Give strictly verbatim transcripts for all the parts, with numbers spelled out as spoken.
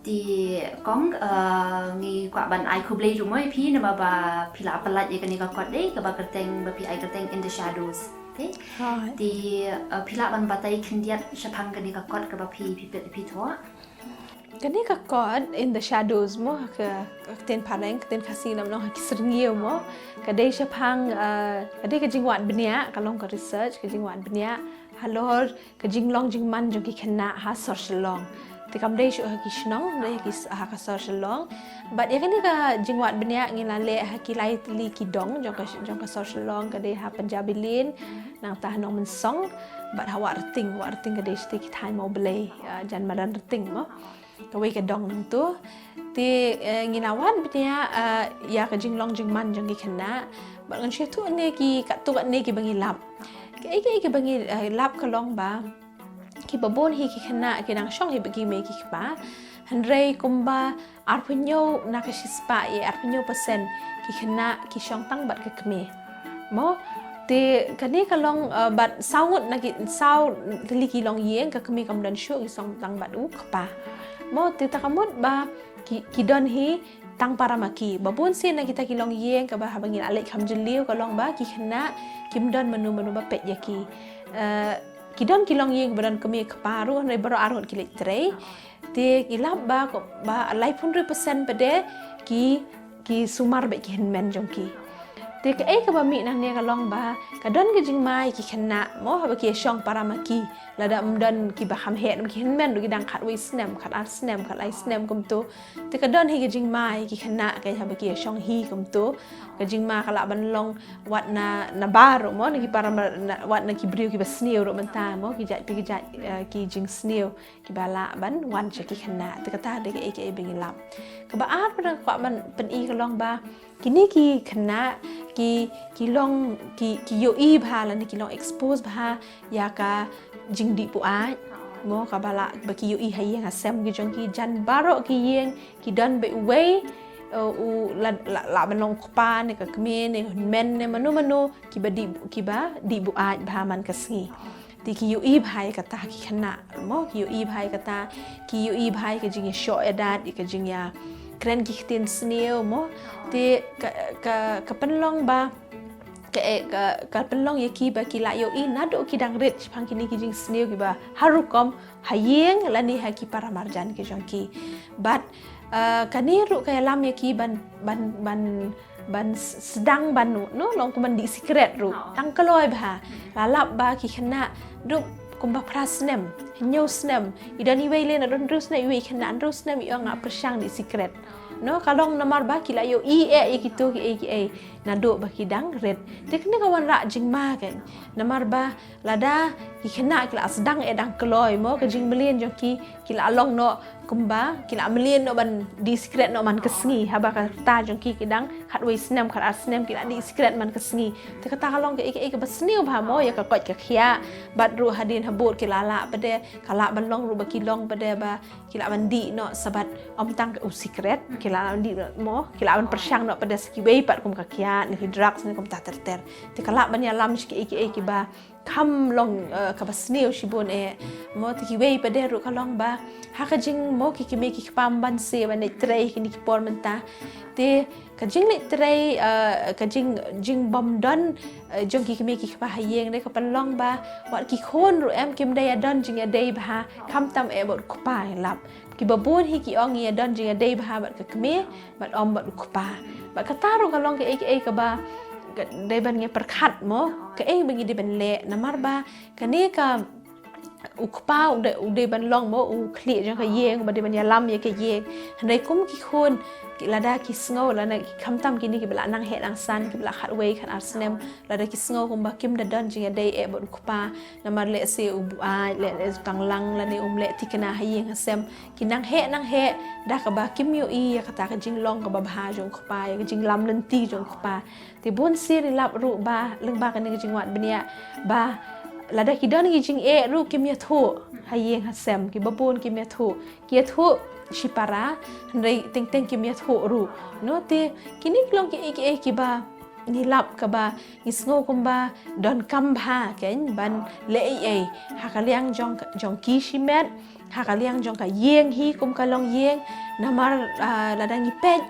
Te kong, eh, ngi kwah ban ai khublei ruh mo ïa phi namar ba phi la pyllait ïa kane ka kot dei kaba kyrteng, ba phi ai kyrteng In the Shadows. Te, Hooid. te, eh, phi lah ban batai khyndiat shaphang kane ka kot kaba phi, phi phi thoh. Kane ka kot In the Shadows mo, ha ka, ka ktien phareng, ktien Khasi ngi ong ha ki syrngiew mo. Ka dei shaphang, eh, ka dei ka jingwad bniah, ka long ka research, ka jingwad bniah halor ka jinglong jingman jong ki khynnah ha sor Shillong. Te kam dei shuh ha ki shnong, dei ha ki s-, ha ka sor Shillong. Bad ïa kane ka jingwad bniah ngi la leh ha ki lai tylli ki dong jong ka, jong ka sor Shillong, ka dei ha Punjabi Lane, nangta ha Nongmynsong, bad ha Wah Rting, Wah Rting ka dei shatei ki thaiñ Mawblei, eh, jan madan Rting mo. Kawei ka dong nangtu. Te, eh, ngi la wad bniah, eh, ïa ka jinglong jingman jong ki khynnah. Bad ngan shu thoh ne ki, katto katne kiba ngi lap. Kaei kaei kiba ngi, eh, lap ka long ba kiba bun hi ki khynnah ki dang shong hi bad ki mei ki kpa. Hynrei kumba arphew hynñiew na ka shispah ïa arphew hynñiew percent ki khynnah ki shong tang bad ka kmie. Mo, te kane ka long, eh, bad saw ngut na ki, saw tylli ki longïing ka kmie kam don shuh, ki shong tang bad u kpa. Mo, te ta ka mut ba ki, ki don hi tang para ma ki. Ba bun sien na kita ki longïing kaba haba ngi la leit kham jylliew ka long ba ki khynnah kim don mano mano ba peit ïa ki. Eh, ki don ki longïing ba don kmie kpa ruh, hynrei baroh arngut ki leit trei. Te ngi lap ba ko, ba laiphew hynriew percent pat de ki, ki sumar bad ki hynmen jong ki. Te kaei kaba mih nangne ka long ba ka don ka jingma ïa ki khynnah mo, haba ki ïa shong para ma ki. Lada ym don kiba kham heh, ki hynmen ruh ki dang khatwei snem, khatar snem, khatlai snem kumtu. Te ka don hi ka jingma ïa ki khynnah ka haba ki ïa shong hi kumtu. Ka jingma ka lah ban long wat na, nabar ruh mo, na ki para ma, na, wat na ki briew kiba sniew ruh mynta mo, ki jait pa ki jait, eh, ki jingsniew kiba lah ban wan sha ki khynnah. Te kata dei kaei kaei ba ngi lap. Kaba ar pat nga kwah ban pyni ka long ba kine ki khynnah ki, ki long, ki, ki ïohi bha lane ki long expose bha ïa ka jingdih buaid mo, kaba lah ba ki ïohi ha ïing ha sem ki jong ki, jan baroh ki ïing ki don beit uwei, eh, u la, la, lah ban long u kpa ne ka kmie ne hynmen ne mano mano kiba dih, kiba dih buaid bha man ka sngi. Te ki ïohi bha ïa kata ki khynnah mo, ki ïohi bha ïa kata, ki ïohi bha ïa ka jingïashoh ïadat, ïa ka jingïakren ki ktien sniew mo. Te ka, ka, ka pynlong ba ka, eh, ka, ka pynlong ïa ki ba ki lah ïohi naduh ki dang rit shaphang kine ki jingsniew kiba ha rukom ha ïing lane ha ki para marjan ki jong ki. Bad, eh, kane ruh ka ïalam ïa ki ban, ban, ban, ban s-, sdang ban, no, long kum ban dih sikret ruh. Tang kloi bha. La lap ba ki khynnah ruh kumba phra snem, hynñiew snem, i don iwei lane don hynriew snem, iwei i khynnah hynriew snem i ong nga pyrshang dih sikret. No, ka long namar ba ki la ïohi eh ïa kito kiei kiei naduh ba ki dang rit. Te kane ka wanrah jingma kan. Namar ba lada ki khynnah ki la sdang eh dang kloi mo, ka jingmlien jong ki ki la long noh kumba, ki la mlien noh ban dih sikret noh man ka sngi, haba ka rta jong ki ki dang khatwei snem, khatar snem ki la dih sikret man ka sngi. Te kata ka long kaei kaei kaba sniew bha mo ïa ka koit ka khiah. Bad ruh hadien habud ki la lah pat de, ka lah ban long ruh ba ki long pat de ba ki lah ban dih noh sa bad ym tang u sikret, ki lah ban dih noh mo, ki lah ban pyrshang noh pat de sa kiwei pat kum ka kiad ne ki drugs ne kumta ter ter. Te ka lah ban ïalam sha kiei kiei kiba kham long, eh, kaba sniew shibun eh. Mo, te kiwei pat de ruh ka long ba ha ka jing mo ki kmie ki kpa ym banse ban leit trei kine ki por mynta. Te ka jingleit trei, eh, ka jing, jingbym don, eh, jong ki kmie ki kpa ha ïing de ka pynlong ba wat ki khun ruh em kim da ïadon jingïadei bha, khamtam eh bad u kpa, lap. Kiba bun hi ki ong ïadon jingïadei bha bad ka kmie bad ym bad u kpa. Bad kata ruh ka long kaei kaei kaba ka dei ban ngi pyrkhat mo, kaei ba ngi dei ban leh, namar ba kane ka u kpa u dei, u dei ban long mo u khlieh jong ka ïing, uba dei ban ïalam ïa ka ïing. Hynrei kum ki khun, ki lada ki sngew, lada ki khamtam kine kiba la nang heh nang san, kiba la khatwei khatar snem, lada ki sngew kumba kim da don jingïadei eh bad u kpa, namar lehse u buaid, lehse u tang lang, lane um leh thikna ha ïing ha sem, ki nang heh nang heh da kaba kim ïohi ïa kata ka jinglong kaba bha jong u kpa, ïa ka jinglam lynti jong u kpa. Te bun sien i lap ruh ba lyngba kane ka jingwad bniah ba lada ki don ki jingeh ruh kim ïathuh ha ïing ha sem, kiba bun kim ïathuh, ki ïathuh shipara, hynrei teng teng kim ïathuh ruh. No, te kine ki long kiei kiei kiba ngi lap kaba ngi sngew kumba donkam bha kein ban leh ei ei ha ka liang jong, jong ki shimet, ha ka liang jong ka ïing hi kum ka longïing. Namar, ah, lada ngi peit,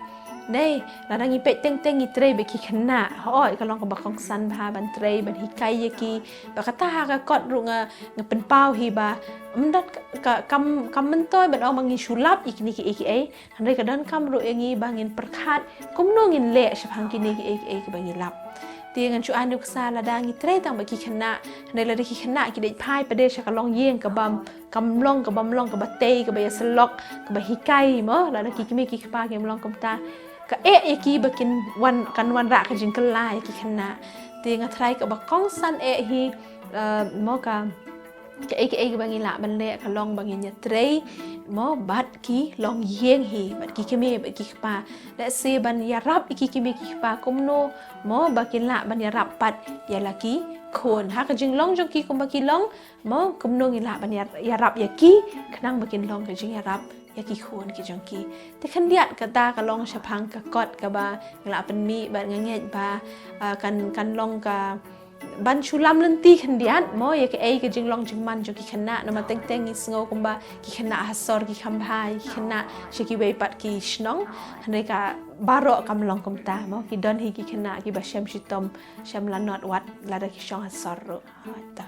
nei, lada ngi peit teng teng ngi trei bad ki khynnah, hooid ka long kaba kongsan bha ban trei ban hikai ïa ki. Bad kata ha ka kot ruh nga, nga pynpaw hi ba ym don ka, ka, kam, kam myntoi ban ong ba ngin shu lap ïa kine kiei kiei. Hynrei ka donkam ruh ïa ngi ba ngin pyrkhat kumno ngin leh shaphang kine kiei kiei kiba ngi lap. Te ngan shu ai nuksa lada ngi trei tang bad ki khynnah, hynrei lada ki khynnah ki dei phai pat de sha ka longïing kaba kam long, kaba ym long, kaba tei, kaba ïasyllok, kaba hikai mo, lada ki kmie ki kpa kim long kumta, ka eh ïa ki ba kin wan, kan wanrah ka jingkylla ïa ki khynnah. Te nga tharai kaba kongsan eh hi, eh, mo ka, kaei kaei kaba ngi lah ban leh ka long ba ngin ïatrei mo bad ki longïing hi, bad ki kmie bad ki kpa. Lehse ban ïarap ïa ki kmie ki kpa kumno mo ba kin lah ban ïarap pat ïa la ki khun. Ha ka jinglong jong ki kumba ki long mo, kumno ngi lah ban ïar-, ïarap ïa ki khnang ba kin long ka jingïarap ïa ki khun ki jong ki. Te khyndiat kata ka long shaphang ka kot kaba nga lah pynmih bad nga ngeit ba, ah, kan, kan long ka ban shu lam lynti khyndiat mo ïa kaei ka jinglong jingman jong ki khynnah. Namar teng teng ngi sngew kumba ki khynnah ha sor ki kham bha ïa ki khynnah sha kiwei pat ki shnong. Hynrei ka baroh kam long kumta mo, ki don hi ki khynnah kiba shem shitom, shem lanot wat lada ki shong ha sor ruh. Hooid ta.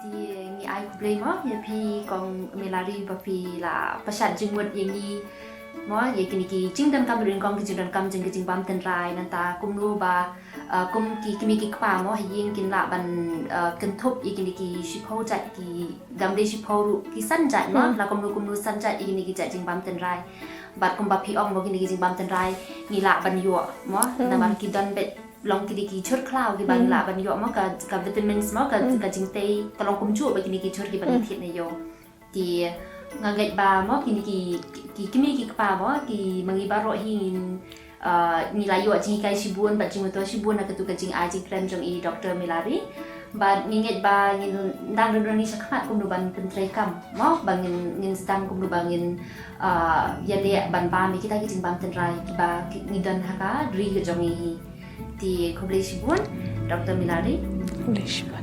Te ngi ai khublei mo ïa phi Kong Melari ba phi la pynshad jingmut ïa ngi mo ïa kine ki jingdonkam, ruh ïa kong ki jingdonkam jong ki jingbam tynrai, nangta kumno ba, uh, kum ki kmie ki kpa mo ha ïing kin lah ban, uh, kynthup ïa kine ki shiphew jait, ki gam dei shiphew ruh, ki san jait mo, la kumno kumno san jait ïa kine ki jait jingbam tynrai. Bad kumba phi ong mo kine ki jingbam tynrai ngi lah ban ïoh mo, namar ki don beit long kine ki jhur khlaw kiba ngi lah ban ïoh mo, ka, ka vitamins mo, ka, ka jingtei ka long kumjuh bad kine ki jhur kiba ngi thied na ïew. Te nga ngeit ba mo kine ki, ki, ki kmie ki kpa mo, ki ma ngi baroh hi ngin, ah, ngi la ïoh jinghikai shibun bad jingmyntoi shibun na katu ka jingai jingkren jong i Doctor Melari. Bad ngi ngeit ba ngin dang rung rung ngi shakhmat kumno ban pyntreikam mo, ba ngin, ngin sdang kumno ba ngin, ah, ïaleh ban bam ïa kita ki jingbam tynrai kiba ki, ngi don ha ka ri ka jong ngi hi. Te khublei shibun Doctor Melari. Khublei shibun.